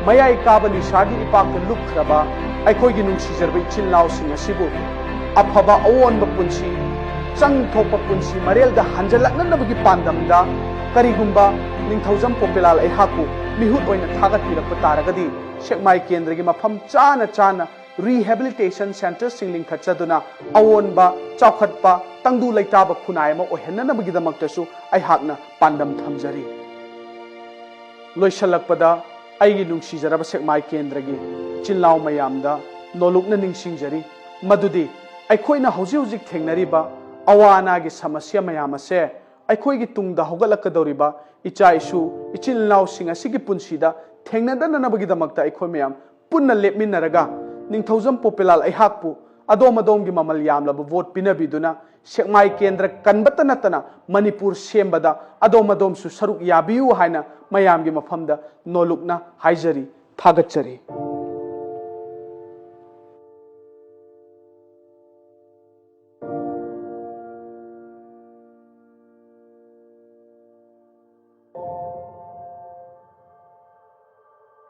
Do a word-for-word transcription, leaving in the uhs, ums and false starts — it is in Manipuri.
ꯃꯌꯥꯏ ꯀꯥꯕ ꯅꯤꯁꯥꯒꯤ ꯏꯄꯥꯛꯇ ꯂꯨꯞꯈ꯭ꯔꯕ ꯑꯩꯈꯣꯏꯒꯤ ꯅꯨꯡꯁꯤꯖꯔꯕ ꯏꯆꯤꯜ ꯏꯅꯥꯎꯁꯤꯡ ꯑꯁꯤꯕꯨ ꯑꯐꯕ ꯑꯑꯣꯟꯕ ꯄꯨꯟꯁꯤ, ꯆꯪ ꯊꯣꯛꯄ ꯄꯨꯟꯁꯤ ꯃꯔꯦꯜꯗ ꯍꯟꯖꯜꯂꯛꯅꯅꯕꯒꯤ ꯄꯥꯟꯗꯝꯗ ꯀꯔꯤꯒꯨꯝꯕ ꯅꯤꯡꯊꯧꯖꯝ ꯄꯣꯄꯦꯂꯥꯜ ꯑꯩꯍꯥꯛꯄꯨ ꯃꯤꯍꯨꯠ ꯑꯣꯏꯅ ꯊꯥꯒꯠꯄꯤꯔꯛꯄ ꯇꯥꯔꯒꯗꯤ ꯁꯦꯛꯃꯥꯏ ꯀꯦꯟꯗ꯭ꯔꯒꯤ ꯃꯐꯝ ꯆꯥꯅ ꯆꯥꯅ rehabilitation centreꯁꯤꯡ ꯂꯤꯡꯈꯠꯆꯗꯨꯅ ꯑꯑꯣꯟꯕ, ꯆꯥꯎꯈꯠꯄ, ꯇꯪꯗꯨ ꯂꯩꯇꯥꯕ ꯈꯨꯟꯅꯥꯏ ꯑꯃ ꯑꯣꯏꯍꯟꯅꯅꯕꯒꯤꯗꯃꯛꯇꯁꯨ ꯑꯩꯍꯥꯛꯅ ꯄꯥꯟꯗꯝ ꯊꯝꯖꯔꯤ꯫ ꯂꯣꯏꯁꯤꯜꯂꯛꯄꯗ ꯑꯩꯒꯤ ꯅꯨꯡꯁꯤꯖꯔꯕ ꯁꯦꯛꯃꯥꯏ ꯀꯦꯟꯗ꯭ꯔꯒꯤ ꯏꯆꯤꯜ ꯏꯅꯥꯎ ꯃꯌꯥꯝꯗ ꯅꯣꯂꯨꯛꯅ ꯅꯤꯡꯁꯤꯡꯖꯔꯤ ꯃꯗꯨꯗꯤ ꯑꯩꯈꯣꯏꯅ ꯍꯧꯖꯤꯛ ꯍꯧꯖꯤꯛ ꯊꯦꯡꯅꯔꯤꯕ ꯑꯋꯥ ꯑꯅꯥꯒꯤ ꯁꯃꯁ꯭ꯌꯥ ꯃꯌꯥꯝ ꯑꯁꯦ ꯑꯩꯈꯣꯏꯒꯤ ꯇꯨꯡꯗ ꯍꯧꯒꯠꯂꯛꯀꯗꯧꯔꯤꯕ ꯏꯆꯥ ꯏꯁꯨ, ꯏꯆꯤꯜ ꯏꯅꯥꯎꯁꯤꯡ ꯑꯁꯤꯒꯤ ꯄꯨꯟꯁꯤꯗ ꯊꯦꯡꯅꯗꯅꯅꯕꯒꯤꯗꯃꯛꯇ ꯑꯩꯈꯣꯏ ꯃꯌꯥꯝ ꯄꯨꯟꯅ ꯂꯦꯞꯃꯤꯟꯅꯔꯒ ꯅꯤꯡꯊꯧꯖꯝ ꯄꯣꯄꯦꯂꯥꯜ ꯑꯩꯍꯥꯛꯄꯨ ꯑꯗꯣꯝ ꯑꯗꯣꯝꯒꯤ ꯃꯃꯜ ꯌꯥꯝꯂꯕ ꯚꯣꯠ ꯄꯤꯅꯕꯤꯗꯨꯅ ꯁꯦꯛꯃꯥꯏ ꯀꯦꯟꯗ꯭ꯔ ꯀꯟꯕꯇ ꯅꯠꯇꯅ ꯃꯅꯤꯄꯨꯔ ꯁꯦꯝꯕꯗ ꯑꯗꯣꯝ ꯑꯗꯣꯝꯁꯨ ꯁꯔꯨꯛ ꯌꯥꯕꯤꯌꯨ ꯍꯥꯏꯅ ꯃꯌꯥꯝꯒꯤ ꯃꯐꯝꯗ ꯅꯣꯂꯨꯛꯅ ꯍꯥꯏꯖꯔꯤ, ꯊꯥꯒꯠꯆꯔꯤ꯫